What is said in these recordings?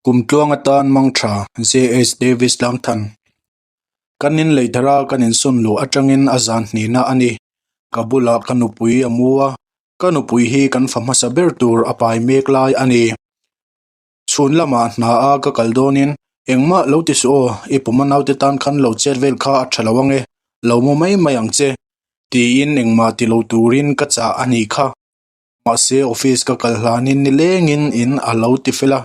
Kum tluang atan mang tha, JH Davis Tlangthan. Kan in lei thar a kan insawn luh atangin a zan hnihna a ni. Ka bulah ka nupui a mu a, ka nupui hi kan fa hmasa ber tur a pai mek lai a ni. Chhun lamah hna a ka kal dawnin engmah lo ti suh aw, i puma naute tan khan lo chet vel kha a tha lo ange, lo mu mai mai ang che, tiin engmah ti lo turin ka chah a nih kha. Mahse office ka kal hlanin nilengin in a lo ti fel a,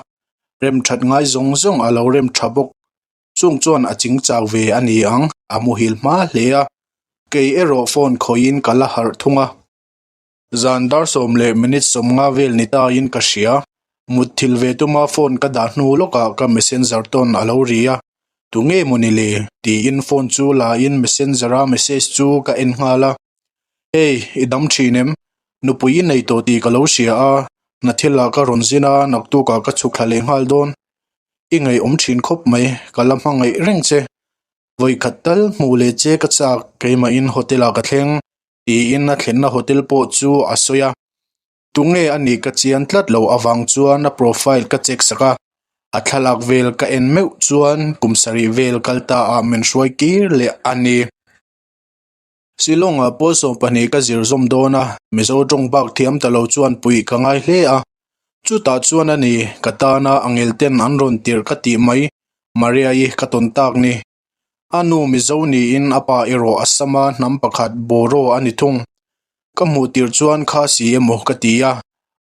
rem that ngai zawng zawng a lo rem tha bawk. Chung chuan a ching chau ve a ni ang, a muhil hma hle a, kei erawh phone khawihin ka la harh thung a. Zan dar sawm leh minute 50 vel ni tain ka hria. Mutthil ve tuma phone ka dah hnu lawkah ka messenger tawn a lo ri a, Tunge maw ni le? tiin phone chu la in messenger a message chu ka en nghal a. Hey, i dam thin em? Nupui i nei tawh tih ka lo hria a, hna thilah ka rawn zin a, naktukah ka chhuk thla leh nghal dawn. I ngaihawm thin khawp mai, ka la hmangaih reng che. Vawikhat tal hmuh leh che ka chak, keimahin hotel ah ka thleng. Tiin a thlenna hotel pawh chu a sawi a, tunge a nih ka chian tlat loh avang chuan a profile ka check sak a, a thlalak vel ka en meuh chuan kum sarih vel kal ta ah min hruai kir leh a ni. Shillong ah pawl 12 ka zir zawm dawn a, Mizo tawng bak thiam ta lo chuan puih ka ngai hle a, chutah chuan a ni ka tana angel ten an rawn tirh ka tih mai Maria-i ka tawn tak ni. A nu Mizo niin a pa erawh Assam-a hnam pakhat Boro a ni thung. Ka hmuh tir chuan Khasi emaw ka ti a,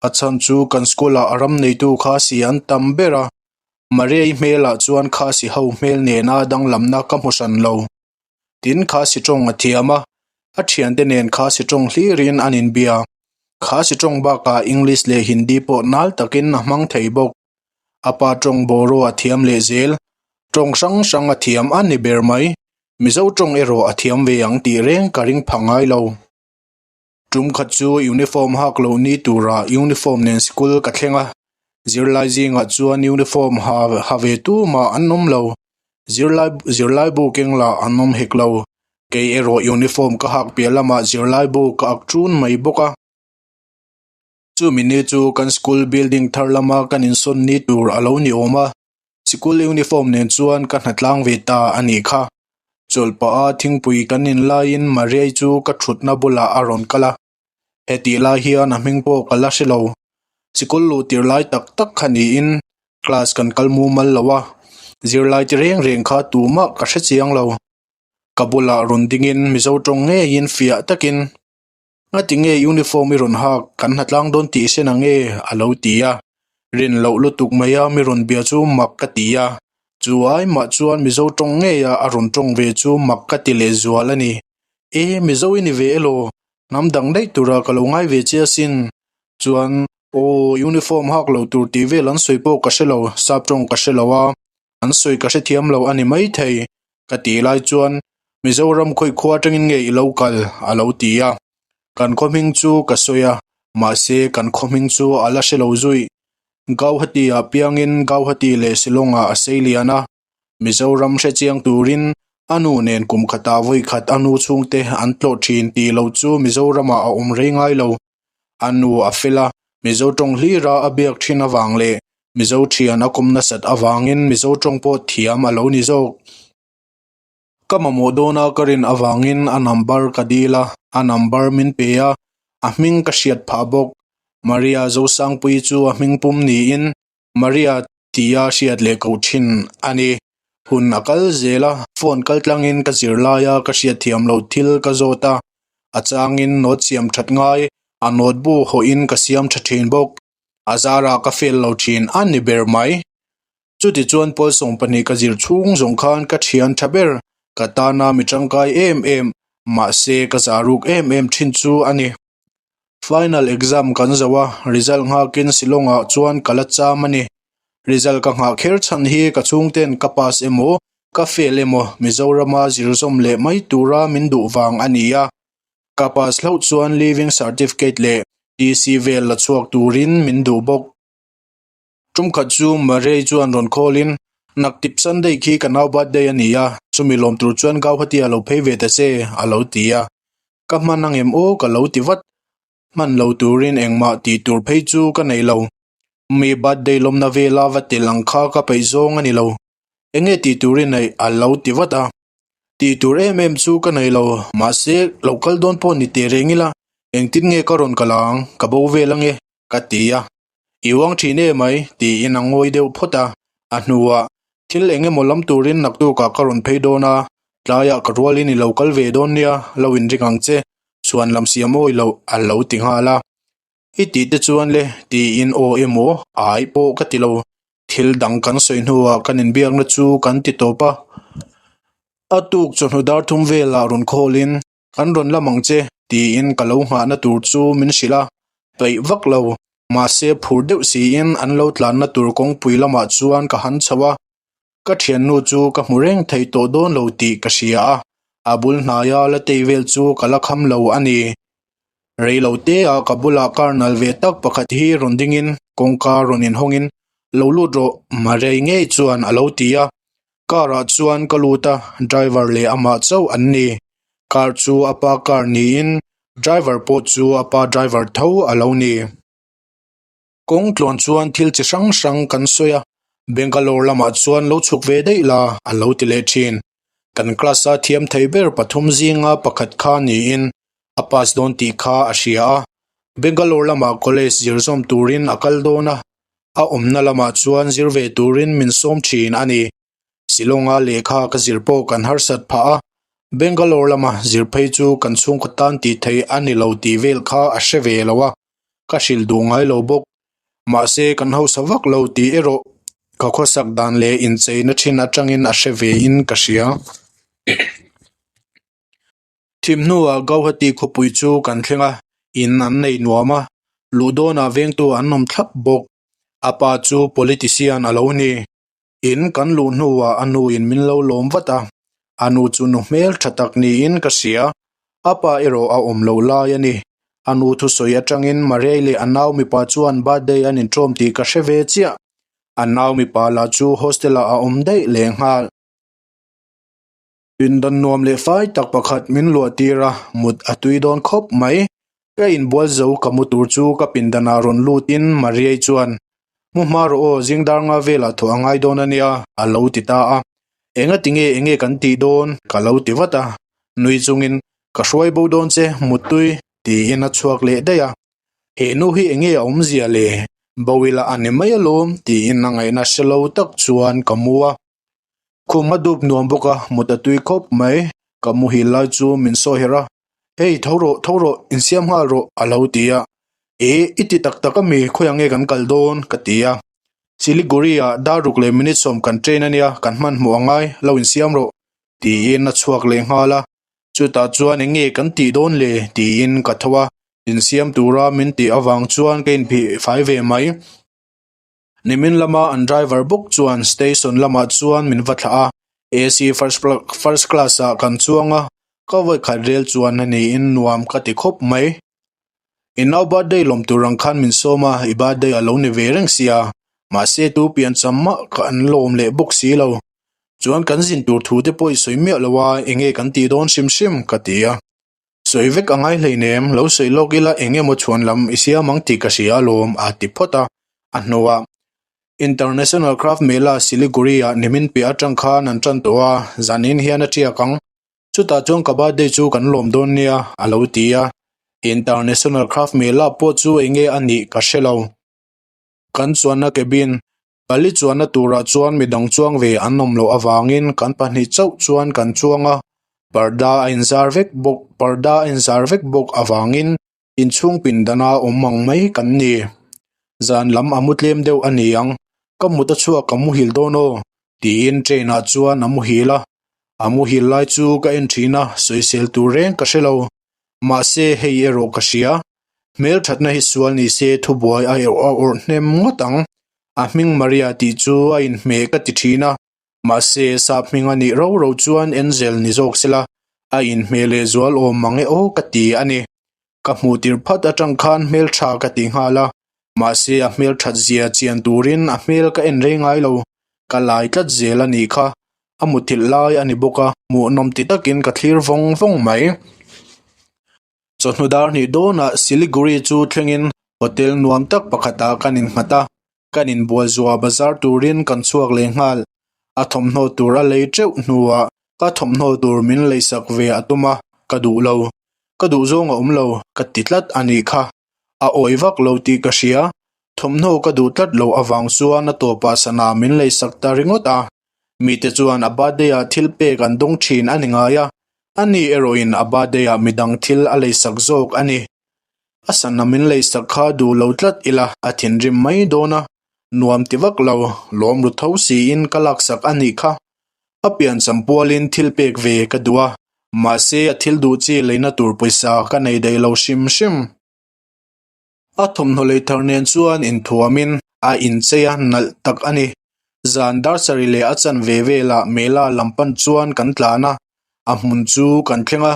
a chhan chu kan school-ah a ram neitu Khasi an tam ber a, Maria-i hmelah chuan Khasi ho hmel nena danglamna ka hmu hran lo. Tin, Khasi tawng a thiam a, a thiante nen Khasi tawng hlirin an inbia. Khasi tawng bakah English leh Hindi pawh nal takin a hmang thei bawk. A pa tawng Boro a thiam leh zel. Tawng hrang hrang a thiam a ni ber mai. Mizo tawng erawh a thiam ve ang tih reng ka ring pha ngai lo. Tum khat chu uniform hak loh ni turah uniform nen sikul ka thleng a. Zirlai zingah chuan uniform ha ha ve tumah an awm lo. Zirlai zirlaibu keng lah an awm hek lo. Kei erawh uniform ka hak piah lamah zirlaibu ka ak ṭun mai bawk a. Chumi ni chu kan school building thar lama kan insawn ni tur a lo ni awm a, sikul uniform nen chuan ka hna tlang ve ta a nih kha. Chawlh pah a thingpui kan in laiin Mariai chu ka thutna bulah a rawn kal a, hetih lai hian a hming pawh ka la hre lo. Sikul luh tir lai tak tak kha niin class kan kal mumal lo a, zirlai ti reng reng kha tumah ka hre chiang lo. Ka bulah rawn dingin Mizo tawng ngeiin fiah takin Ngati nge uniform i rawn hak, kan hna tlang dawn tih sen ang e, a lo ti a. Rin loh lutuk mai a mi rawn bia chu mak ka ti a. Chu ai mah chuan Mizo tawng ngei a a rawn tawng ve chu mak ka ti leh zual a ni. E, Mizo i ni ve elaw? Hnam dang daih tura ka lo ngai ve che asin. Chuan, aw, uniform hak lo tur tih vel an sawi pawh ka hre lo, sap tawng ka hre lo a. An sawi ka hrethiam lo a ni maithei, ka tih lai chuan Mizoram khawi khua atangin nge i lo kal? a lo ti a. Kan khaw hming chu ka sawi a, mahse kan khaw hming chu a la hre lo zui. Gauhati ah piangin Gauhati leh Shillong ah a sei lian a, Mizoram hre chiang turin a nu nen kum khatah vawi khat a nu chhungte an tlawh thin tih lo chu Mizoramah a awm rei ngai lo. A nu a fel a, Mizo tawng hlira a biak thin avang leh Mizo thian a kawm nasat avangin Mizo tawng pawh thiam a lo ni zawk. Ka mamawh dawna ka rin avangin a number ka dil a, a number min pe a, a hming ka hriat phah bawk. Maria Zosangpuii chu a hming pum niin Maria tia hriat leh koh thin a ni. Hun a kal zel a, phone kal tlangin ka zir laia ka hriat thiam loh thil ka zawt a, a changin note siam that ngai, a note bu hawhin ka siam tha thin bawk. A zarah ka fail lo thin a ni ber mai. Chutichuan pawl 12 ka zir chhung zawng khan ka thian tha ber, ka tana mi tangkai em em, mahse ka zah ruk em em thin chu a ni. Final exam kan zo a, result nghakin Shillong ah chuan ka la cham a ni. Result ka nghah kher chhan hi ka chhungten ka pass emaw, ka fail emaw Mizorama zir zawm leh mai tura min duh vang a ni a. Ka pass hlauh chuan leaving certificate leh TC vel la chhuak turin min duh bawk. Tumkhat chu Murray chuan rawn call in, Naktip Sunday khi ka nau birthday a ni a, chumi lawm tur chuan Gauhati a lo phei ve ta che, a lo ti a. Ka hman angem aw ka lo ti vat. Hman lo turin engmah tih tur phei chu ka nei lo. Mi birthday lawmna vela va tel ang kha ka peih zawng a ni lo. Enge tih tur i neih a lo ti vat a. Tih tur em em chu ka nei lo, mahse lo kal dawn pawh ni teh reng ila, engtin nge ka rawn kal ang, ka bo vel ange, ka ti a. I uang thin e mai, tiin a ngawi deuh phawt a. A hnuah, thil eng emaw lam turin naktukah ka rawn phei dawn a, tlaiah ka rualin i lo kal ve dawn nia, lo inring ang che, chhuan lam siam awi loh a lo ti nghal a. I tih te chuan le, tiin aw emaw ai pawh ka ti lo. Thil dang kan sawi hnuah kan inbiakna chu kan ti tawp a. A tuk chawhnu dar thum velah rawn khawlin, Kan rawn lam ang che, tiin ka lo nghahna tur chu min hrilh a. Peih vak lo, mahse phur deuh siin an lo tlanna tur kawngpui lamah chuan ka han chho a. Ka thiannu chu ka hmu reng thei tawh dawn lo tih ka hria a, a bul hnaia la tei vel chu ka la kham lo a ni. Rei lo teah ka bulah car nal ve tak pakhat hi rawn dingin kawngka rawn inhawngin lo lut rawh Marei ngei chuan a lo ti a. Car ah chuan ka lut a, driver leh amah chauh an ni. Car chu a pa car niin driver pawh chu a pa driver tho a lo ni. Kawng tluan chuan thil chi hrang hrang kan sawi a, Bangalore lamah chuan lo chhuk ve daih la a lo ti leh thin. Kan class a thiam thei ber pathum zinga pakhat kha niin a pass dawn tih kha a hria a, Bangalore lamah college zir zawm turin a kal dawn a, a awmna lamah chuan zir ve turin min sawm thin a ni. Shillong-a lehkha ka zir pawh kan harsat phah a, Bangalore lama zir phei chu kan chhungkaw tan tih theih a ni lo tih vel kha a hre ve lo a, ka hrilh duh ngai lo bawk. Mahse kan hausa vak lo tih erawh ka khawsak dan leh incheina thin atangin a hre ve in ka hria. Thim hnuah Gauhati khawpui chu kan thleng a, in an nei nuam a, luh dawnah vengtu an awm thlap bawk. A pa chu politician a lo ni. In kan luh hnuah a nuin min lo lawm vat a, a nu chu nu hmel tha tak niin ka hria. A pa erawh a awm loh lai a ni. A nu thusawi atangin Marei leh a nau mipa chuan birthday an inṭawm tih ka hre ve chiah. A nau mipa lah chu hostel-ah a awm daih lehnghal. Pindan nuam leh fai tak pakhat min luah tir a, mut a tui dawn khawp mai. Ka inbual zo ka mu tur chu ka pindanah rawn lutin Mariai chuan, Mu hma rawh aw, zing dar nga velah thawh a ngai dawn a nia, a lo ti ta a. Enga tinge enge kan tih dawn? ka lo ti vat a. Nui chungin, Ka hruai bo dawn che, muttui, tiin a chhuak leh daih a. He nu hi enge a awmzia le? Bo ila a ni mai alawm, tiin a ngaihna hre lo tak chuan ka mu a. Khum a dup nuam bawk a, mut a tui khawp mai. Ka muhil lai chu min sawi herh a, Hei, tho rawh, tho rawh, insiam nghal rawh, a lo ti a. E, i ti tak tak ami, khawiah nge kan kal dawn? ka ti a. Siliguri-ah dar ruk leh minute sawm kan train a nia, kan hmanhmawh a ngai, lo insiam rawh, tiin a chhuak leh nghal a. Chutah chuan eng nge kan tih dawn le? tiin ka tho a, insiam tura min tih avang chuan ka inphih fai ve mai. Nimin lama an driver bawk chuan station lamah chuan min va thlah a, AC first class ah kan chuang a, ka vawikhat rel chuan a niin nuam ka ti khawp mai. I nau birthday lawm tur ang khan min sawm a, i birthday a lo ni ve reng sia, mahse tu piancham mah ka an lawm leh bawk si lo. Chuan kan zin tur thu te pawh i sawi miah lo a, enge kan tih dawn hrim hrim ka ti a. Sawi vek a ngai hleinem, lo sawi lawk ila eng emaw chhuan lam i siam ang tih ka hria alawm a ti phawt a. A hnuah International Craft Mela Siliguri-ah nimin piah atang khan an tan tawh a, zanin hian a tiak ang. Chutah chuan ka birthday chu kan lawm dawn nia a lo ti a. International Craft Mela pawh chu eng nge a nih ka hre lo. Kan chuanna cabin pali chuanna turah chuan midang chuang ve an awm loh avangin kan pahnih chauh chuan kan chuang a, parda a inzar vek bawk parda a inzar vek bawk avangin inchhung pindana awm ang mai kan ni. Zan lam a mu tlem deuh a ni ang, ka mut a chhuak ka muhil dawn aw tiin train ah chuan a muhil a, a muhil lai chu ka en thin a, sawisel tur reng ka hre lo. Mahse hei erawh ka hria, Hmelthatna hi sual ni se thubuai a a awrh hnem ngawt ang. A hming Maria tih chu a inhmeh ka ti thin a, mahse sap hming a nih ro ro chuan Angel ni zawk sela a inhmeh leh zual awm mang e aw ka ti a ni. Ka hmuh tir phat atang khan hmeltha ka ti nghal a, mahse a hmelthat zia chian turin a hmel ka en rei ngai lo, ka lai tlat zel a nih kha. A muthilh lai a ni bawk a, hmuhnawm ti takin ka thlir vawng vawng mai. Chawhnu dar hnih dawnah Siliguri chu thlengin hotel nuam tak pakhatah kan innghat a. Kan inbual zuah bazar turin kan chhuak leh nghal. A thawmhnaw tur a lei teuh hnuah ka thawmhnaw tur min leisak ve a tum a, ka duh lo. Ka duh zawng a awm lo, ka ti tlat a nih kha. A awi vak lo tih ka hria. Thawmhnaw ka duh tlat loh avang chuan a tawpah sana min leisak ta ringawt a. Mite chuan a birthday ah thil pek an dawng thin a ni ngai a, ani erawhin a birthday ah midang thil a leisak zawk a ni. A sana min leisak kha duh lo tlat ila a thinrim mai dawn a, nuam ti vak lo, lawm ru tho siin ka laksak a nih kha. A piancham pualin thil pek ve ka duh a, mahse a thil duh chi leina tur pawisa ka nei daih lo hrim hrim. A thawmhnaw lei thar nen chuan inthuamin a inchei a nalh tak a ni. Zan darsarih leh a chanve velah Mela lam pan chuan kan tlan a, a hmun chu kan thleng a.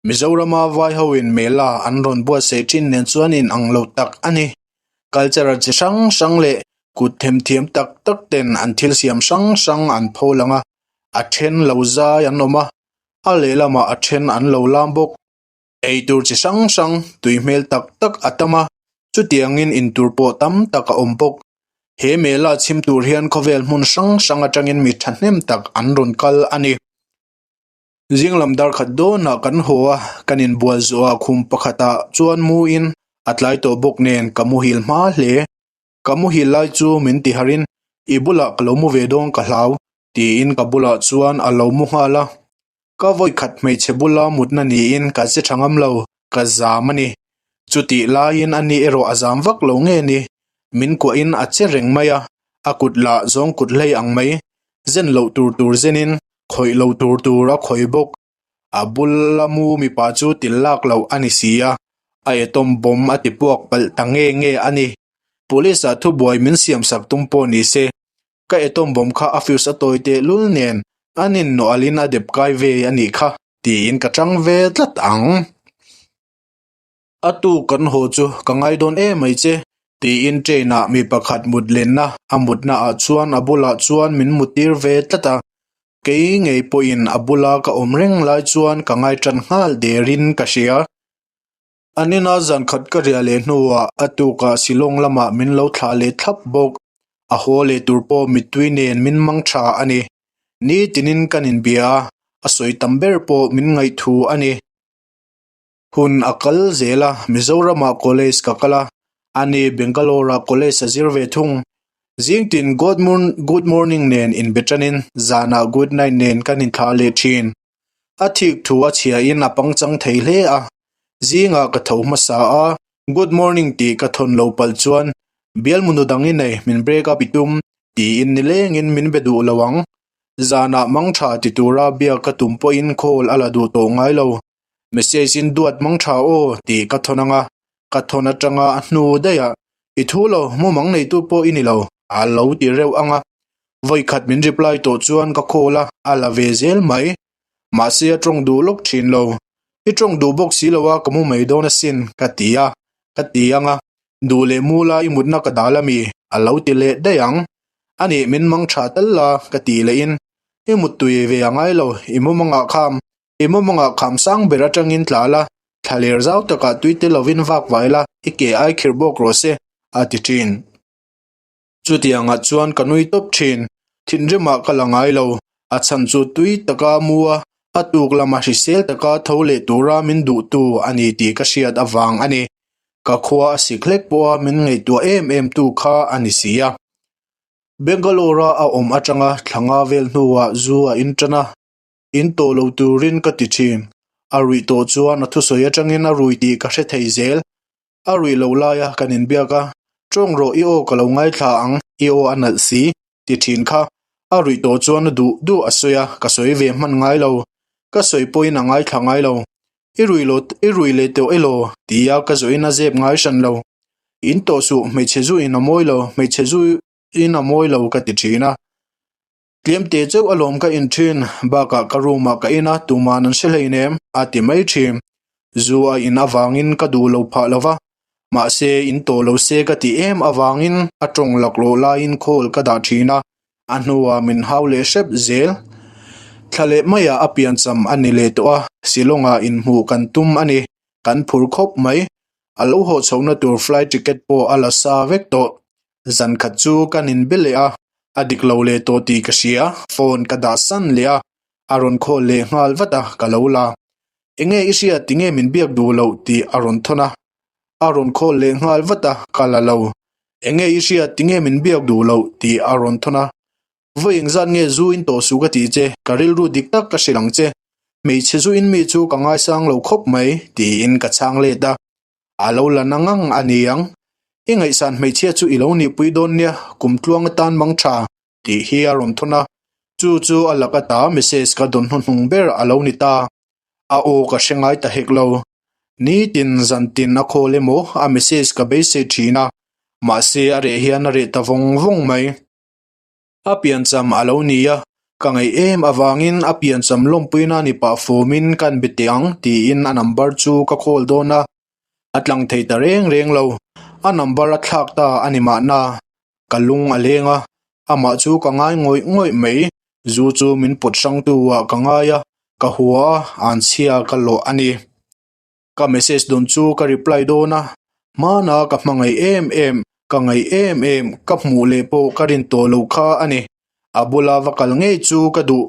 Mizorama vai hoin Mela an rawn buatsaih thin nen chuan inang lo tak a ni. Cultural chi hrang hrang leh kut themthiam tak tak ten an thil siam hrang hrang an pho lang a, a then lo zai an awm a, a lehlamah a then an lo lam bawk. Ei tur chi hrang hrang tui hmel tak tak a tam a, chutiangin in tur pawh tam tak a awm bawk. He mela chhim tur hian khawvel hmun hrang hrang atangin mi thahnem tak an rawn kal a ni. Zinglam dar khat dawnah kan haw a, kan inbual zawhah khum pakhatah chuan muin a tlai tawh bawk nen ka muhil hma hle. Ka muhil lai chu min ti harin i bulah ka lo mu ve dawn ka hlau tiin ka bulah chuan a lo mu nghal a. Ka vawikhat hmeichhe bula mutna niin ka che tha ngam lo, ka zam a ni. Chutih laiin ani erawh a zam vak lo nge ni? Min kuahin a che reng mai a, a kut lah zawng kut hlei ang mai, zen loh tur tur zenin khawih lo tur tur a khawih bawk. A bula mu mipa chu til lak loh a ni si a, a atom bomb a ti puak palh ta nge nge a ni. Police ah thubuai min siamsak tum pawh ni se, Ka atom bomb kha a fuse a tawi teh lul nen an innualin a dep kai ve a nih kha tiin ka chang ve tlat ang. A tu kan haw chu ka ngai dawn em mai che tiin train ah mi pakhat mut lenna a mutna ah chuan a bulah chuan min muttir ve tlat a. Kei ngei pawhin a bula ka awm reng lai chuan ka ngai tan nghal derin ka hria. An ina zan khat ka riah leh hnuah a tukah Shillong lamah min lo thlah leh thlap bawk. A haw leh tur pawh mittui nen min mang tha a ni. Nitinin kan inbia a, a sawi tam ber pawh min ngaihthu a ni. Hun a kal zel a, Mizoramah college ka kal a, ani Bangalore-ah college a zir ve thung. Zingtin good morning nen inbe tanin zanah good night nen kan inthlah leh thin. A thik thu a chhiain a pangchang thei hle a, zingah ka tho hmasa a, good morning tih ka thawn lo palh chuan bialmunu dang i nei min break up i tum tiin nilengin min be duh lo ang. Zanah mang tha ti tura biak ka tum pawhin call a la duh tawh ngai lo. Message in duat mang tha aw tih ka thawn ang a, ka thawn atanga a hnu daih ah i thu lo mumang neitu pawh i ni lo a lo ti reuh ang a, Vawikhat min reply tawh chuan ka call a, a la ve zel mai. Mahse a tawng duh lawk thin lo. I tawng duh bawk si lo a, ka mu mai dawn asin, ka ti a. Ka ti ang a, duh leh mu la i mutna ka dal ami? A lo ti leh daih ang. Anih min mang tha tal la, ka tih lehin, i muttui ve a ngai lo, i mumangah kham, i mumangah kham sang ber atangin tla la, thla ler zau takah tui te lovin vak vai la, i ke ai khirh bawk rawh se, a ti thin. Chutiangah chuan ka nui tawp thin. Thinrimah ka la ngai lo. A chhan chu tui taka mu a, a tuk lama hrisel taka tho leh tura min duhtu a ni tih ka hriat avang a ni. Ka khua a sik hlek pawha min ngaihtuah em em tu kha a ni si a. Bangalore-a a awm atanga thla nga vel hnuah zu a intan a, in tawh lo turin ka ti thin. A ruih tawh chuan a thusawi atangin a rui tih ka hre thei zel. A ruih loh laia kan inbiak a, Tawng rawh i aw ka lo ngaithla ang, i aw a nalh si, ti thin kha. A ruih tawh chuan a duh duh a sawi a, ka sawi ve hman ngai lo. Ka sawi pawhin a ngaithla ngai lo. I ruih lo, i ruih leh tawh elaw? tia ka zawhin a zep ngai hran lo. In tawh suh, hmeichhe zu in a mawi lo, hmeichhe zu in a mawi lo ka ti thin a. Tlemte chauh alawm ka in thin, bakah ka room ah ka in a, tuman an hre hleinem, a ti mai thin. Zu a in avangin ka duh lo phah lo va, mahse in tawh lo se ka ti em avangin a tawng laklawh laiin call ka dah thin a, a hnuah min hau leh hrep zel. Thla leh maiah a piancham a ni leh tawh a, Shillong ah inhmuh kan tum a ni, kan phur khawp mai. A lo haw chhohna tur flight ticket pawh a la sa vek tawh. Zan khat chu kan inbe leh a, a dik lo leh tawh tih ka hria, phone ka dah san leh a, a rawn call leh nghal vat a, ka lo la. Enge i hria tinge min biak duh loh tih a rawn thawn a, a rawn call leh nghal vat a, ka la lo. Enge i hria tinge min biak duh loh tih a rawn thawn a, Vawi engzat nge zu in tawh suh ka tih che, ka rilru dik tak ka hrilh ang che. Hmeichhe zu in mi chu ka ngaisang lo khawp mai, tiin ka chhang let a. A lo la na ngang a ni ang. I ngaihsan hmeichhia chu i lo nihpui dawn nia, kum tluang atan mang tha, tih hi a rawn thawn a. Chu chu a lak ata message ka dawn hnuhnung ber a lo ni ta. A aw ka hre ngai ta hek lo. Nitin zantin a call emaw a message ka beisei thin a, mahse a reh hian a reh ta vawng vawng mai. A piancham a lo ni a, ka ngaih em avangin a piancham lawmpuina ni pah fawmin kan be teh ang tiin a number chu ka call dawn a, a tlang thei ta reng reng lo. A number a thlak ta a ni mahna, ka lung a leng a, amah chu ka ngai ngawih ngawih mai, zu chu min pawt hrangtu ah ka ngai a, ka hua a, anchhia ka lawh a ni. Ka message dawn chu ka reply dawn a, hmana ka hmangaih em em, ka ngaih em em, ka hmuh leh pawh ka rin tawh loh kha a ni. A bula va kal ngei chu ka duh,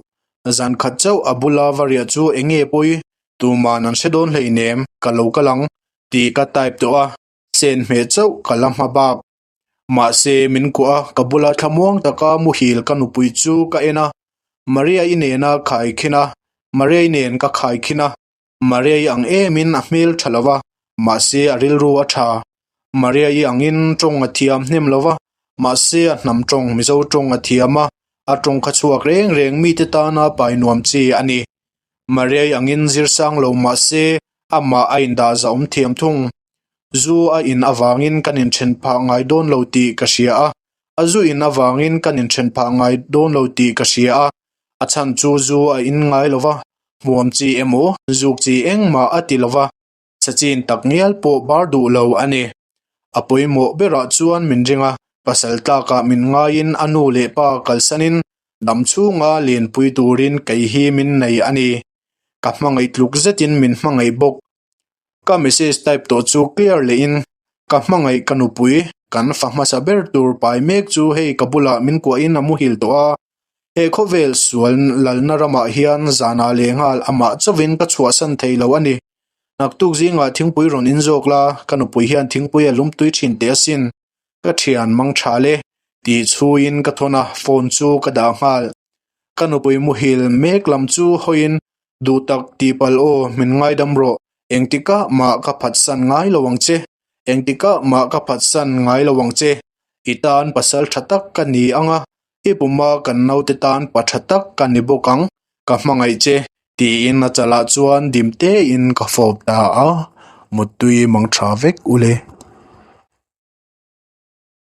zan khat chauh a bula va riah chu eng nge pawi, tuman an hre dawn hleinem, ka lo kal ang tih ka type tawh a, sen hmeh chauh ka la hma bak. Mahse min kuah a, ka bula thlamuang taka muhil ka nupui chu ka en a, Maria-i nena khaikhin a, Maria-i nen ka khaikhin a. Maria-i ang emin a hmel tha lo va, mahse a rilru a tha. Maria-i angin tawng a thiam hnem lo va, mahse a hnam tawng Mizo tawng a thiam a, a tawng kha chhuak reng reng mite tana pai nuam chi a ni. Maria-i angin zir sang lo mahse amah a indah zahawm thiam thung. Zu a in avangin kan inthen phah ngai dawn lo tih ka hria a, a zu in avangin kan inthen phah ngai dawn lo tih ka hria a, a chhan chu zu a in ngai lo va, hmuam chi emaw zuk chi engmah a ti lo va, chachin tak ngial pawh bar duh lo a ni. A pawimawh berah chuan min ring a, pasal tlakah min ngaiin a nu leh pa kalsanin dam chhunga lenpui turin kei hi min nei a ni. Ka hmangaih tluk zetin min hmangaih bawk. Ka message type tawh chu clear lehin ka hmangaih ka nupui kan fa hmasa ber tur pai mek chu hei ka bulah min kuahin a muhil tawh a, He khawvel sual lalna ramah hian zanah leh nghal amah chauhin ka chhuahsan thei lo a ni. Naktuk zingah thingpui rawn in zawk la, ka nupui hian thingpui a lum tui thin teh asin. Ka thian mang tha le, tih chhuiin ka thawn a, phone chu ka dah nghal. Ka nupui muhil mek lam chu hawiin, Duh tak tihpalh aw, min ngaidam rawh, engtikah mah ka phatsan ngai lo ang che, engtikah mah ka phatsan ngai lo ang che, i tan pasal tha tak ka ni ang a, I puma kan naute tan pa tha tak ka ni bawk ang, ka hmangaih che, tiin a chalah chuan dim tein ka fawp ta a, muttui mang tha vek ule.